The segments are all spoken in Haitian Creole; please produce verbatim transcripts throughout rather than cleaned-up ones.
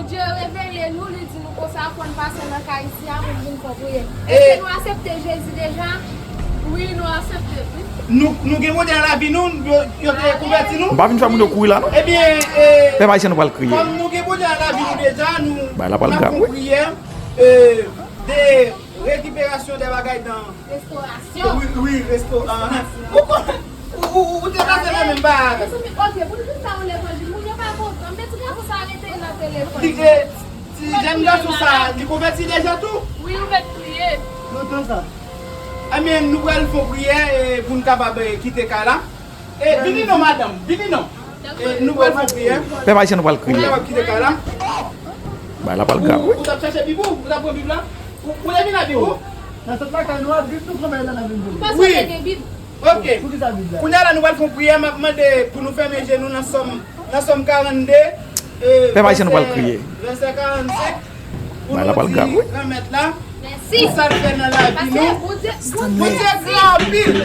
Dye revele nou, li di nou konsa, fò n pase nan kay isi a pou n vin fè priyè. Èske nou aksepte Jezi deja? Wi, nou aksepte l, wi. Nou, nou gen Bondye nan lavi nou, yo, yo te konvèti nou. M pa vin fè moun yo kouri la, non. Ebyen, e, Pèp Ayisyen, nou pral kriye. Kòm nou gen Bondye nan lavi nou deja, nou, Bay la pral n ap grav, fè wi. Priyè, e, de rekiperasyon de bagay nan Restorasyon. Wi, wi, resto-, ahan. Ou konnen, ou, ou, ou, ou te pase nan menm bagay. Mezanmi, ok, pou nou tout sa nan levanjil, moun yo pa kontan. Men ti gason sa rete nan telefòn. Li, e, ti jèn gason sa, li konvèti deja tou? Wi, ou mèt priye. Lontan sa. Ebyen, nou pral fè yon priyè, e, pou n kapab, e, kite kay la. E, vini non, madanm, vini non. E, nou pral fè priyè. Pèp Ayisyen, nou pral kriye. Ou kapab kite kay la. Bay la pral grav, wi. Ou, ou t ap chache Bib ou? Ou t ap pran Bib la? Ou, ou te vin ak Bib ou? Nan sot lakay nou a, Bib nou pran bay la, n a vin pou li. Wi. Ok. Pou ki sa Bib la? Kounye a la, nou pral fè priyè. M ap mande pou nou fèmen je nou nan Sòm, nan Sòm karannde, e, Pèp Ayisyen, nou pral kriye. Vèsè karannsenk. Bay la pral grav, wi. Pou nou di granmèt la, mèsi pou sa l fè nan lavi nou. Paske Bondye, Bondye gran anpil.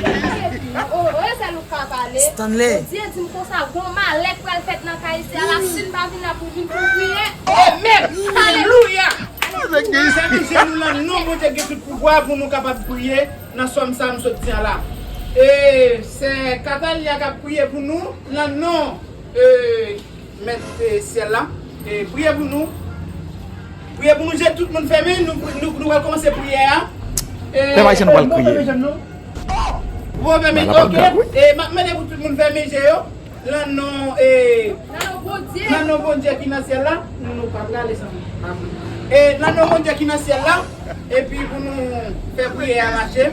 O, o, e sèl ou k ka pale. Stanley. Bondye di m konsa, gon malè k pral fèt nan kay isi a la, si n pa vin la pou vin pou priyè. Amèn. Alelouya. Fèmen je nou nan non Bondye gen tout pouvwa pou nou kapab priye nan Sòm sa m sot di an la. E, sè Katalia k ap priye pou nou nan non, e, Mèt, e, syèl la, e, priye pou nou. Priye pou nou, je tout moun fèmen, nou, nou, nou pral kòmanse priyè a. E, Pèp Ayisyen, nou pral kriye. Bon, fèmen, ok. E, m ap mande pou tout moun fèmen je yo. Nan non, e, nan non Bondye. Nan non Bondye ki nan syèl la. Nou, nou pa prale san nou. E, nan non Bondye ki nan syèl la. Epi pou nou fè priyè a mache.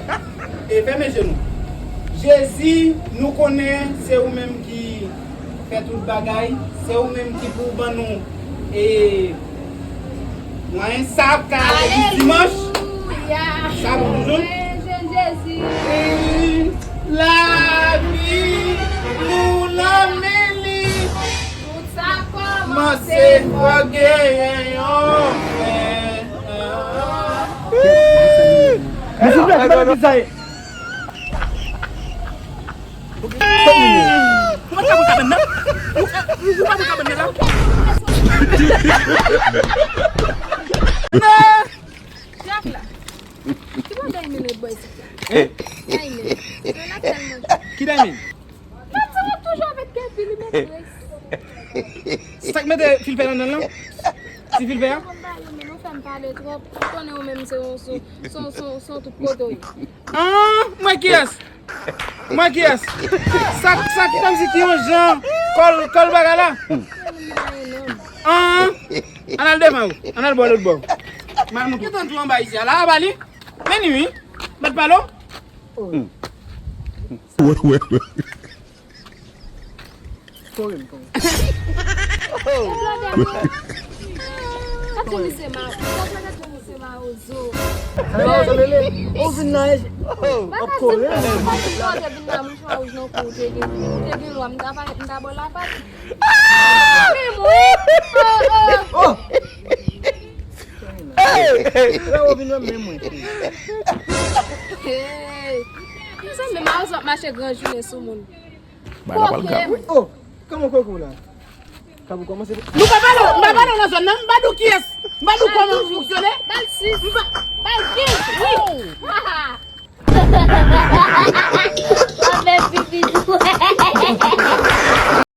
E, fèmen je nou. Jezi, nou konnen se ou menm ki fè tout bagay. Se ou menm ki pou ban nou, e, mwayen sa k ka ale jis dimanch. Alelouya. Sa pou nou. Mwen jwenn Jezi. E, lavi nou nan men li. Tout sa kòmanse, fò genyen yon fen. Men silvouplè, ki bagay sa ye? Ou pa pou kabann nan? Ou, ou, ou pa pou kabann nan la? Jak la. Ki bagay men lòt bò isit la? Hein? Diamond. Nan l ap tèlman. Ki Diamond? Lòt sa ap toujou avèk Kevin, li mèt rès. Sa k mete Filfè nan nan lan? Ti Filfè a? Konn pale, men nou fè m pale twòp. Ou konnen ou menm se yon, se yon, se yon, se yon tout kote w ye. Ah, mwen kiyès? Mwen kiyès? Sa, sa ki kòmsi ki yon jan kòl, kòl bagay la? An, ann al devan ou. Ann al bò lòt bò. Mal moun ki tann tou anba isi a la, aba li. Men li wi. Mèt pale w. Wè, wè, wè. Kore m, kore m. Gad yon misye ma-, gad yon misye mawozo. Sa mawozo rele? Ou vin nan ap kore. Bagay sa, ou te vin nan mouchwa wouj nan kou, ou te gen, ou te gen lwa, m ta pa, m ta ba w lapat. Ah! Men mwen. Oh, oh. Oh! Hey! Frè, ou vin wè m, men mwen. Hey! Mezanmi, mawozo ap mache gran jounen sou moun. Bay la pral grav, wi. Oh, kòman koke w la? Kab ou kòmanse. Nou pa pale, m pa pale nan zòn nan, m pa di w kiyès, m pa di w kòman ou fonksyone. Bal sis. M pa, bal kenz, wi.